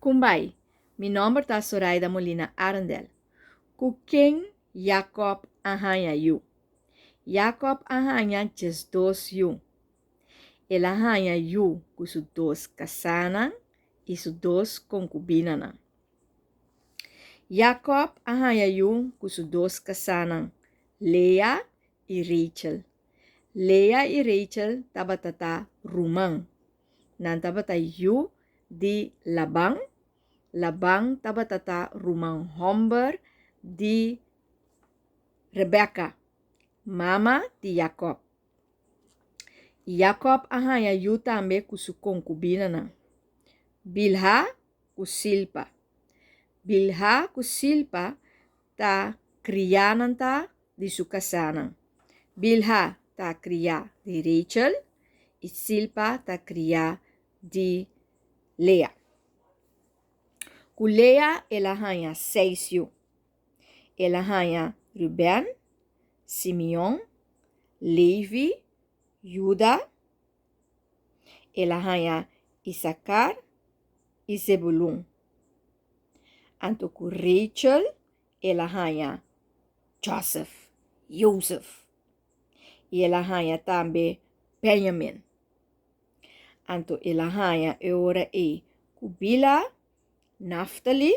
Kumbai, mi nòmber ta Soraida Molina Arendel. Ku ken Jakòb a haña yu? Jakòb a haña 12 yu. El a haña yu ku su dos kasánan i su dos konkubinanan. Jakòb a haña yu ku su dos kasánan, Lea i Rachel. Lea i Rachel tabata ta ruman. Nan tabata yu di Laban. Laban tabata ta ruman hòmber di Rebeka, mama di Jakòb. Jakòb a haña yu tambe ku su konkubinanan, Bilha ku Silpa. Bilha ku Silpa ta kriánan ta di su kasánan. Bilha ta kriá di Rachel i Silpa ta kriá di Lea. Ku Lea el a haña seis yu. El a haña Ruben, Simeon, Levi, Juda. El a haña Isakar i Zebulun. Anto ku Rachel el a haña Josef, Jozef. I el a haña tambe Benjamin. Anto el a haña e ora ei ku Bila, Naftali.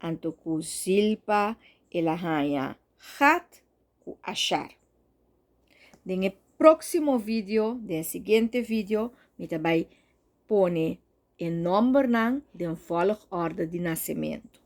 Anto ku Zilpa el a haña Gad ku Ashar. Den e próksimo video, den e siguiente video, mi ta bai pone e nòmbernan den vòlgòrde di nasementu.